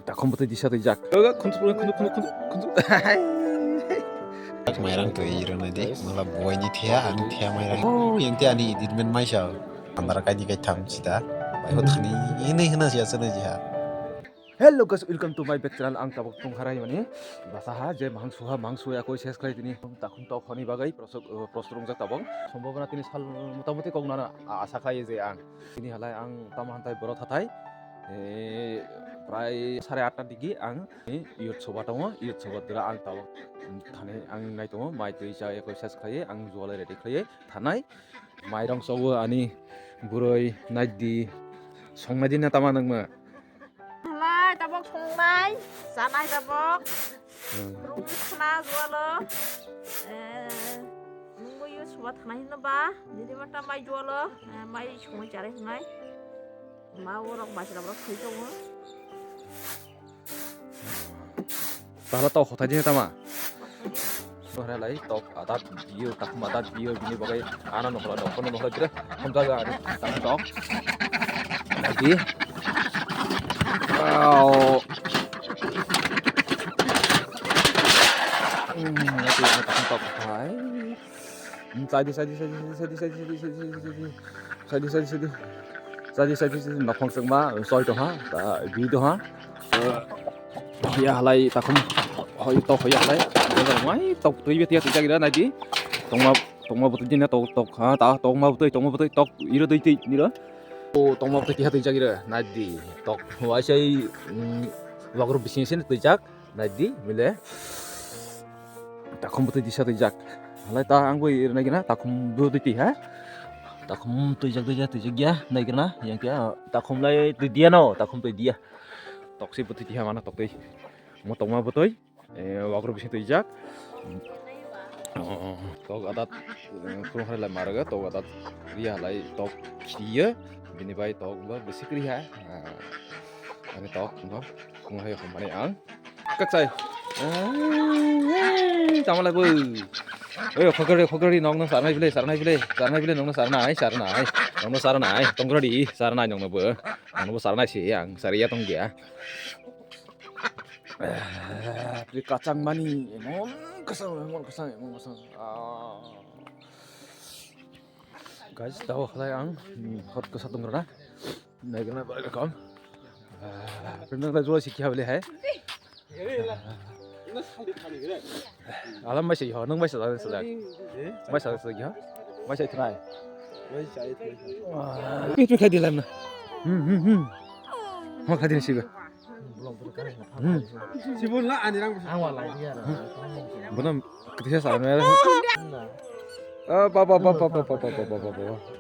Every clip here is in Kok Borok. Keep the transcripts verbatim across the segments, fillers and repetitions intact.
Takhum bwtwi disa twijak. Khunju, khunju, khunju, khunju, khunju. Mairang twi rwnai di. Mala buai ni thia, ani thia mairang. Oh, yang te ani edit men maisa. Andar kai di kai tham sida. Bai ho thani ini hina sia sana jiha. Hello guys, welcome to my back channel. Ang tabok tong harai mani. Basa ha je mangsu ha, mangsu ya koi ses khlai tini. Takhum tok honi bagai prosok, eh, prosok rungjak tabok. Sombobona tini sal motamuti kok nana asa khlai je ang. Tini halai ang tamo hantai boro thatai. Eh, prai sare atta digi ang, eh, youth soba tongo, youth soba dura ang tabok. Thani ang nai tongo, mai twi cha ya koi ses khlai ang jualai ready khlai thanai. Mairong sobo ani buroi nai di songnai di na tama nangma. Halai tabok songnai, chanai tabok. Hmm. Rungwi khna jualo. Eh, nungwi yo suba thanai hino ba, nini mata mai jualo. Eh, mai songwi charai hwnai. Ma borok majra borok thwi tongo. Tala tok hothai di tama. Sohra lai tok adat biyo, takhum adat biyo, bini bagwi ano nohla, nohla, nohla jira. Hamjaga ani takhum tok. Lagi. Wow. Hmm, lagi ani takhum tok hai. Hmm, sadi, sadi, sadi. Sadi, sadi, sadi. Sadi, sadi, sadi. Sadi, sadi, sadi. Nokhong sengma, soi tongha, ta, bi tongha. Hoya halai takhum, hoi tok hoya halai. Mai tok twi betiya twi jagira nai di. Tongma, tongma butui dina tok, tok ha, ta, tongma butui, tongma butui tok iro dui twi niro. O tongma butui tiha twi jagira nai di. Tok hoya sai, mm, wagru bising sin twi jak. Nai di, mile. Takhum butui disa twijak. Halai ta ang bui nai gina, takhum butui twi ha. Takhum twijak, twijak, twijak ya, nai gina, yang kya, takhum lai twi dia no, takhum twi dia. Toksi butui twi ha mana tokti. Mo tokma butui, eh, wagru bising twijak. Oh, tok adat, eh, khulum hai lai maraga, tok adat ria lai tok khiya, bini bai tok ba bisi kriha. Ah, ani tok, no, khulum hai hamani ang. Kaksai. Eh, tamo lai bo. Oi, khogari, khogari, nokno sarnai bile, sarnai bile, sarnai bile, nokno sarnai, sarnai. Nokno sarnai, tongradi, sarnai nokno bo. Nokno bo sarnai si, ang sariya tong dia. Eh, pri kachang mani, emon kasang, emon kasang, emon kasang. Ah. Guys, tao khalai ang, hmm, hot kasa tong rana. Naikna balik kom. Ah, pindang da jual sikhi habli hai. Alam mai sei ho, nang mai sa sa. Mai sa sa ho. Mai sai trai. Mai sai trai. Ah, itu khai dilam na. Hmm, hmm, hmm. Ho khai din siba. Hmm. Sibun la ani rang. Ang wala dia. Bono kisa sa na. Ah, pa, pa, pa.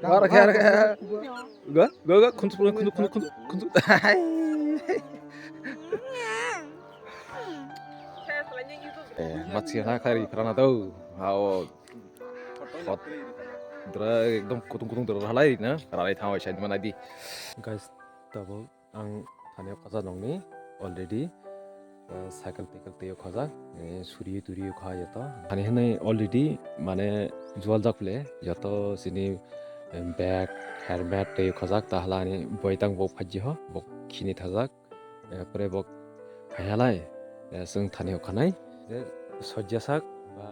Ara kya, ara kya. Ga, ga, ga, khunsu, khunsu, khunsu, khunsu. Eh, matsi na khari khara na tau. Hao. Hot. Dra ekdom kutung kutung dra halai na. Ralai thang wai side mana di. Guys, tabuk ang thani kacha nongni already, eh, cycle tikel tei khajak, eh, suri turi kha yato. Thani hwnwi already mane jual jak le yato sini, eh, bag, helmet tei khajak ta halani boitang bo phaji ho, bo khini thajak. Eh, pore bo phaihalai, eh, chwng thani hokhanai. Je sojyasak ba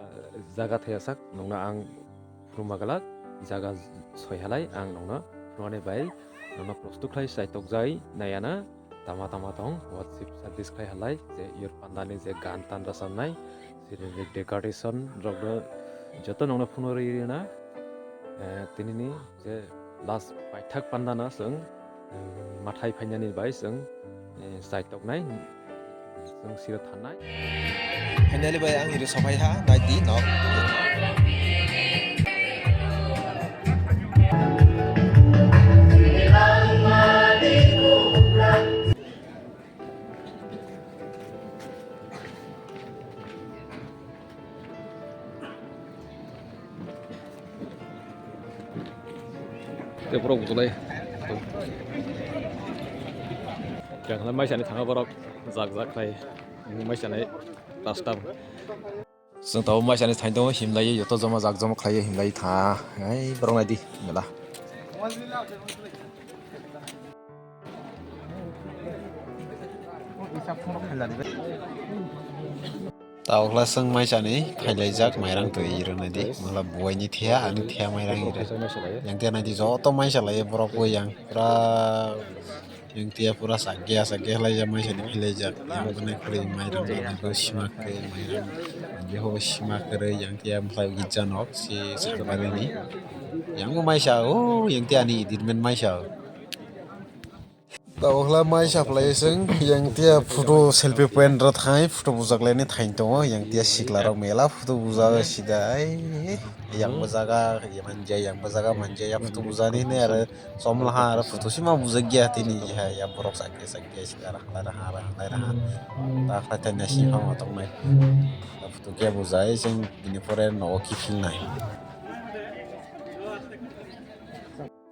jaga thaiyasak nongno ang phuruma glak, jaga soihalai ang nongno phurumani bai nongno prostuk khlai chaitok jai naiya na tama tama tong WhatsApp service khai halai je yor pandani je gan tan rwchapnai, je decoration rokno joto nongno phunurwi rina, eh, tinini je last paithak pandana chwng, eh, mathai phainani bai chwng, eh, chaitoknai, chwng siro thannai. Finally bai ang iro sophai ha, nai di nok. Tei borok bwcholai. Yang khlai maisani thanga borok jak jak khlai. Maisani custom. Chwng tabuk maisani thaino himlaiwi joto joma jak joma khlaiwi himlaiwi tha. Ai borok naidi mela. Thank you. Tabukla chwng maisani phailaijak mairang twi rwnaidi. Mala buaini thiya, ani thiya mairang iro. Yang tiya naidi joto maisa laiya borok bo yang pura, yang tiya pura sakya sakya khlaijak maisani phailaijak. Yang bwnai khwlai mairang naidi bo sima kwrwi mairang. Yang ho sima kwrwi yang tiya mkhlai gitja nok si sakbarini. Yang bo maisa o yang tiya ani idirmen maisa o. Tabukla mai supply seng yang tia photo selfie point ro thai photo bujak laini thai tongo yang tia sikla rok mela photo bujak sida ai yang bajaga manja yang bajaga manja ya photo bujani hinwi aro chomlaha aro photo sima bujak ya tini ya borok sakya sakya sida raha raha raha raha ta khlai thai nasi phang tong nai photo khe bujai seng bini pore nogo kiphil nai.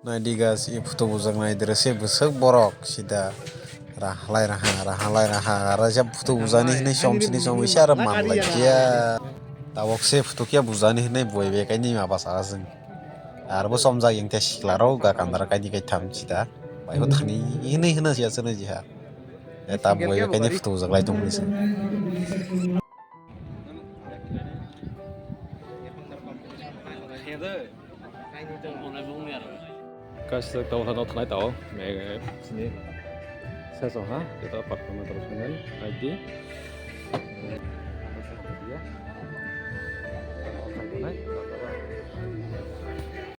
Naidi guys, i photo bujak nai dre se bwswk borok sida rahalai raha, rahalai raha, aro jab photo bujani hinwi som sini som isi aro man laikya. Tabok se photo khe bujani hinwi boi bekaini ma basa aswng. Arbo somjak yang te sikla rok ga kandar kaini kai tham sida. Bai ho thani hinwi hinwi siya sini jiha. E ta boi bekaini photo bujak lai tong sini. Kaisa tau hano thanai tao, me sini seso ha, kita part photo channel I D.